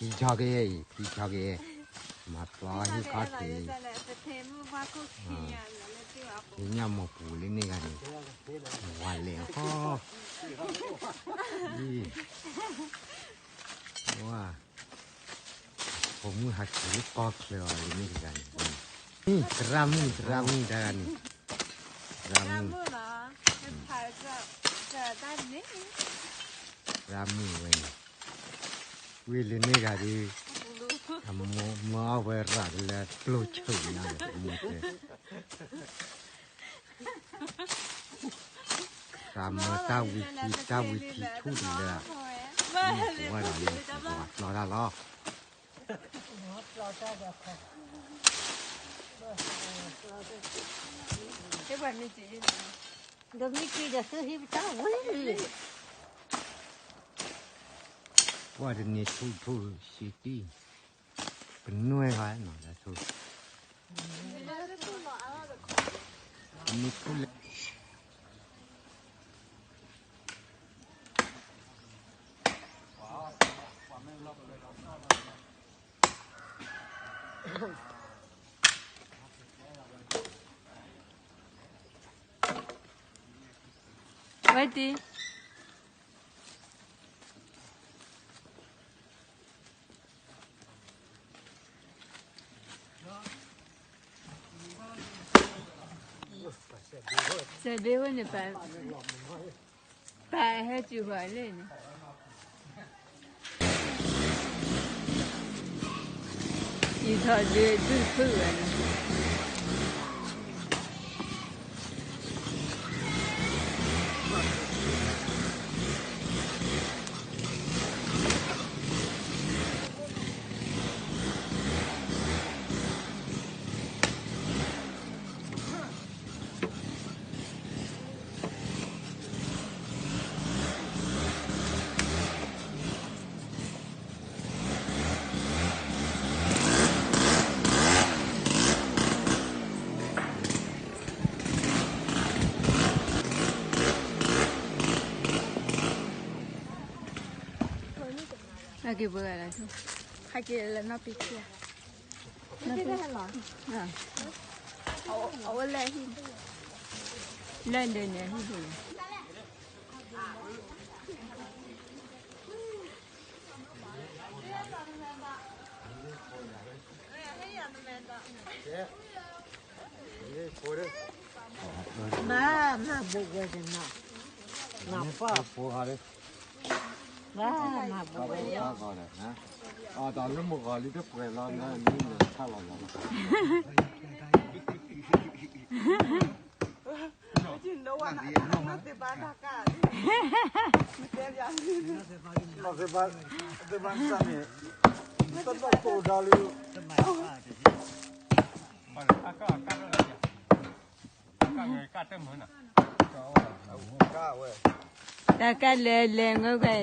ခံဆီက့ၤအံၤ ခံဆီက့ၤ, မၤပျီဟံၣ်ခီၣ်ထံး, ဟံၣ်ညၣ်မိၢ်ပူၤလၢန့ၣ်ဂၤန့ၣ်, ဝၤလဲၤဟီၣ်, ဝၤ, ပိာ်မုၣ်ဟးက့ၤလၢကီၢ်ချၢအီၤလၢန့ၣ်တဂၤန့ၣ်, သရၣ်မုၣ် သရၣ်မုၣ်တဂၤန့ၣ်, သရၣ်မုၣ်, သရၣ်မုၣ်ဝဲန့ၣ်, ဝံၤလၢန့ၣ်ဂၤဒီး, အမၢအီၣ်ဝဲရၤလၢကျိဆၢညါလီၤ, မ့ၢ်တဲ, သးမၢတၢ်ဝံၤခံ တၢ်ဝံၤခံဆူၣ်တလၢ, မ့ၢ်ပဝဲဒီးန့ၣ် ပှၤပျီတၢ်လီၤ. ဒီးမ့ၢ်က့ၤဒီးသုဟံၣ်ပတၢ်ဝံၤလံ, ပှၤတန့ၢ်ထူၣ်ထူၣ်ဆံတံၢ်, ပနွဲၢ်ဂၤနီၤ လၢထူၣ်, မ့ၢ်ထူၣ်လၢ ဝဲတံၤ, စဲးဘ့ဝဲန့ၣ်, ပၢ်ဟဲစူၤဃီၤလၢန့ၣ်, အံၤထီၣ်ဒုးဒုးဖုၣ်ဝဲန့ၣ် ဟဲက့ၤပှဲၤဂၤလၢ, ဟဲက့ၤလၢနီၢ်ပံခံဂၤ, အဝဲလဲၤဟံၣ်, လဲၤဒ်န့ၣ်ဟံၣ်ဒ်န့ၣ် မၤ, မၤဘိးဝဲန့ၣ်, မၤပှၢ်ဖိ, မၤ, မၤဘိးဝဲ, အတၢ်လၢမုၢ်ဂီၤလံတပှဲၤလီၤ, နမ့ၢ်လဲၤခါလီၤလီၤလီၤ. သ့ၣ်ဘၣ်, သ့ၣ်ဘၣ်န့ၣ်, တနီၣ်တိၢ်ဒါလံ, တၢ်ကလဲၤလဲၤငိုဝဲ,